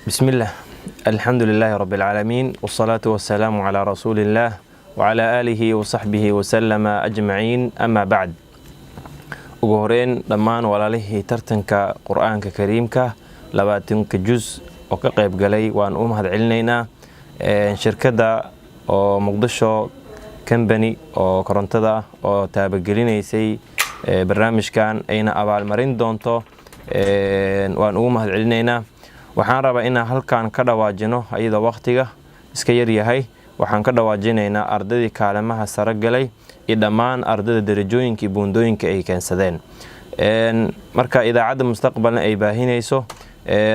بسم الله، الحمد لله رب العالمين، والصلاة والسلام على رسول الله وعلى آله وصحبه وسلم أجمعين، أما بعد. Ugu horeyn, dhammaan walaalihii tartanka Qur-aanka Kariimka 20-ka jus oo ka qayb galay waan u mahad celinaynaa. Shirkadda oo Muqdisho Company oo korontada oo taabagelinaysay barnaamijkan ayna abaalmarin doonto waan ugu mahad celinaynaa. Waxaan rabaa inaan halkan ka dhawaajino, iyadoo waqtiga iska yaryahay, waxaan ka dhawaajinaynaa ardaydii kaalimaha sare galay iyo dhammaan ardayda darajooyinka iyo buundooyinka ay keensadeen. Marka Idaacadda Mustaqbalna ay baahinayso,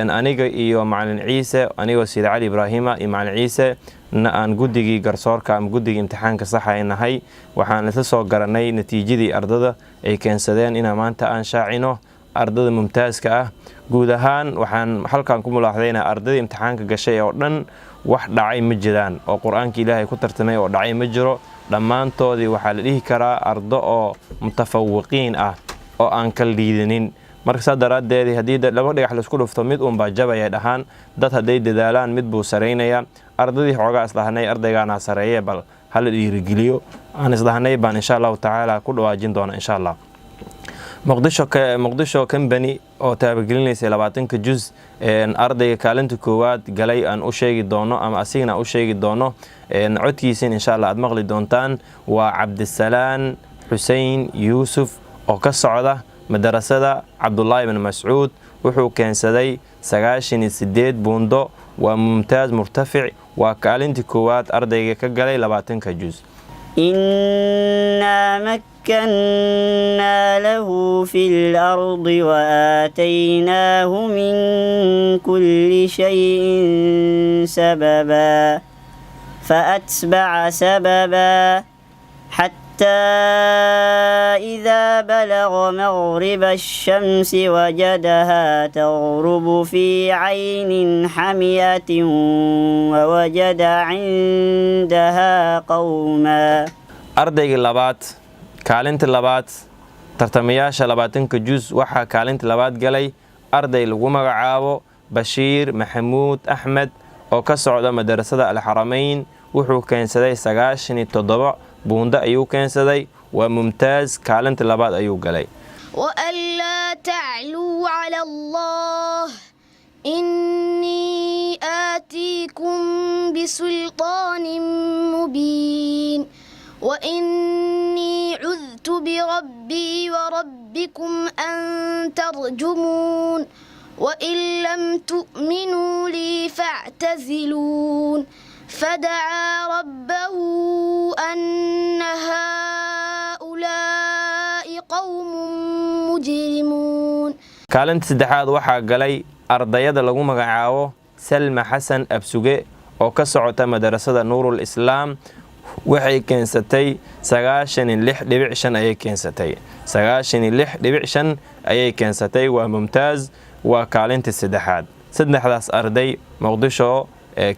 aniga iyo Macalin Ciise, anigoo Sida Cali Ibraahima iyo Macalin Ciise na aan guddigii garsoorka ama guddigii imtixaanka saxa ay nahay, waxaan isla soo garanay natiijadii ardada ay keensadeen inaan maanta aan shaacino ardada mumtaaska ah. Guud ahaan waxaan halkan ku mulaaxdaynaa ardadii imtixaanka gashay oo dhan wax dhacay ma jiraan, oo Qur-aanka Ilaahay ku tartamay oo dhacay ma jiro. Dhammaantoodii waxaa la dhihi karaa ardo oo mutafawiqiin ah oo aan kala liidanin. Marka saa daraaddeedii, haddii laba dhagax laisku dhufto, mid uunbaa jabaya dhahaan. Dad hadday dadaalaan, mid buu saraynayaa. Ardadii xoogaa isdhahnay ardaygaana sareeye, bal hala dhiirigeliyo aan isdhahnay baan, insha Allahu tacaala, ku dhawaajin doona, insha Allah. Muqdisho Company oo taabagelinaysay 20-ka juz, ardayga kaalinta koowaad galay aan u sheegi doono ama asigana aan u sheegi doono, codkiisin insha Allah aad maqli doontaan, waa Cabdisalaan Xusein Yuusuf oo ka socda madarasada Cabdulaahi bin Mascuud. Wuxuu keensaday 98 buundo, waa mumtaaz murtafic, waa kaalintii koowaad ardayga ka galay 20-ka juz. إنا مكنا له في الأرض وآتيناه من كل شيء سببا فأتبع سببا حتى إذا بلغ مغرب الشمس وجدها تغرب في عين حمئة ووجد عندها قوما. Ardaygii labaad, kaalinta labaad, tartamayaasha 20-ka juz, waxaa kaalinta labaad galay arday lagu magacaabo Bashiir Maxamuud Axmed oo ka socda madarasada Alxaramayn. Wuxuu keensaday 97 buundo ayuu keensaday, waa mumtaaz, kaalinta labaad ayuu galay. وألا تعلوا على الله، إني آتيكم بسلطان مبين، وإني عذت بربي وربكم أن ترجمون، وإن لم تؤمنوا لي فاعتزلون. فدعا ربه أن هؤلاء قوم مجرمون. Kaalinta saddexaad waxaa galay ardayada lagu magacaabo Salma Xasan Absuge oo ka socota madarasada Nuurul Islaam. Waxay keensatay 96.5 ayay keensatay, 96.5 ayay keensatay, waa mumtaaz, waa kaalinta saddexaad. Saddexdaas arday Muqdisho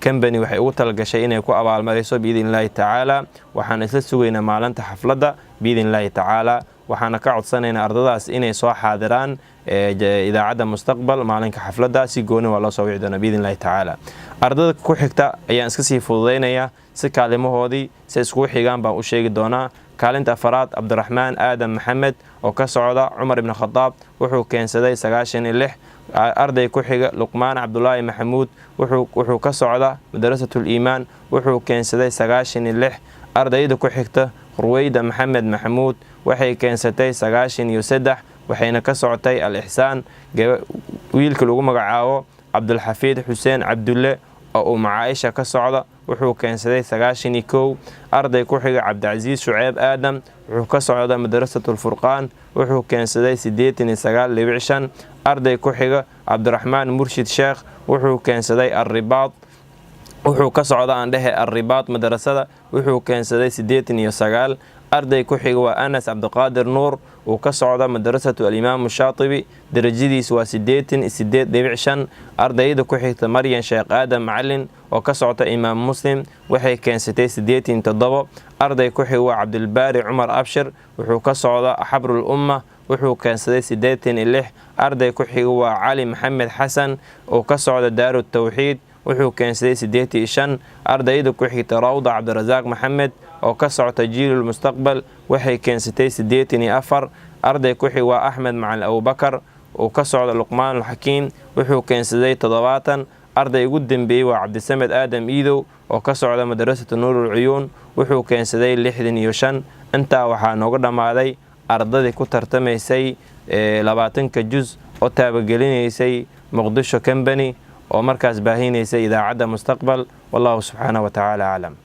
Company waxay ugu talagashay inay ku abaalmariso, biidn illaahi tacaala. Waxaan isla sugaynaa maalinta xafladda, biidn illaahi tacaala. Waxaana ka codsanaynaa ardadaas inay soo xaadiraan Idaacadda Mustaqbal maalinka xafladda. Si gooni waa loo soo wici doonaa, biidn illahi tacaala. Ardada ku xigta ayaan iska sii fududaynayaa, si kaalimahoodii si iskugu xigaan baan u sheegi doonaa. Kaalinta afaraad, Cabdiraxmaan Aadan Maxamed oo ka socda Cumar ibn Khadaab, wuxuu keensaday 96. Arday ku xiga, Luqmaan Cabdulaahi Maxamuud, wuxuu ka socda Madrasatul Iimaan, wuxuu keensaday 96. Ardayda ku xigta, Ruweyda Maxamed Maxamuud, waxay keensatay 93, waxayna ka socotay Al Ixsaan. Wiilka lagu magacaabo Cabdulxafiid Xuseen Cabdulle oo uu Macaaisha ka socda wuxuu keensaday 91. Arday ku xiga, Cabdicasiis Shuceeb Aadam, wuxuu ka socda Madrasatulfurqaan, wuxuu keensaday 89.5. Arday ku xiga, Cabdiraxmaan Murshid Sheekh, wuxuu keensaday Alribaad, wuxuu ka socda, aan dhehe, Alribaad madrasada, wuxuu keensaday 89. Arday ku xiga waa Anas Cabdiqaadir Nuur, uu ka socda Madrasatu Alimaam Shaatibi, darajadiis waa 88.5. Ardayda ku xigta, Maryan Sheekh Aadan Macalin oo ka socota Imaam Muslim, waxay keensatay 87. Arday ku xiga waa Cabdilbaari Cumar Abshir, wuxuu ka socda Xabrul Umma. wuxuu keensaday 86. Arday ku xiga waa Cali Maxamed Xasan oo ka socda Daaru Tawxiid, wuxuu keensaday 85. Ardayda ku xigta, Rawda Cabdirasaaq Maxamed oo ka socota Jiilul Mustaqbal, waxay keensatay 84. Arday ku xig waa Axmed Macalin Abubakar oo ka socda Luqmaanul Xakiim, wuxuu keensaday 70. Arday ugu dambeeyey waa Cabdisamed Aadam Iidow oo ka socda Madrasatu Nuurul Cuyuun, wuxuu keensaday 65. Intaa waxaa nooga dhammaaday ardadii ku tartamaysay 20-ka juz oo taabagelinaysay Muqdisho Company oo markaas baahinaysay idaacadda Mustaqbal. Wallahu subxaanahu wa tacaala aclam.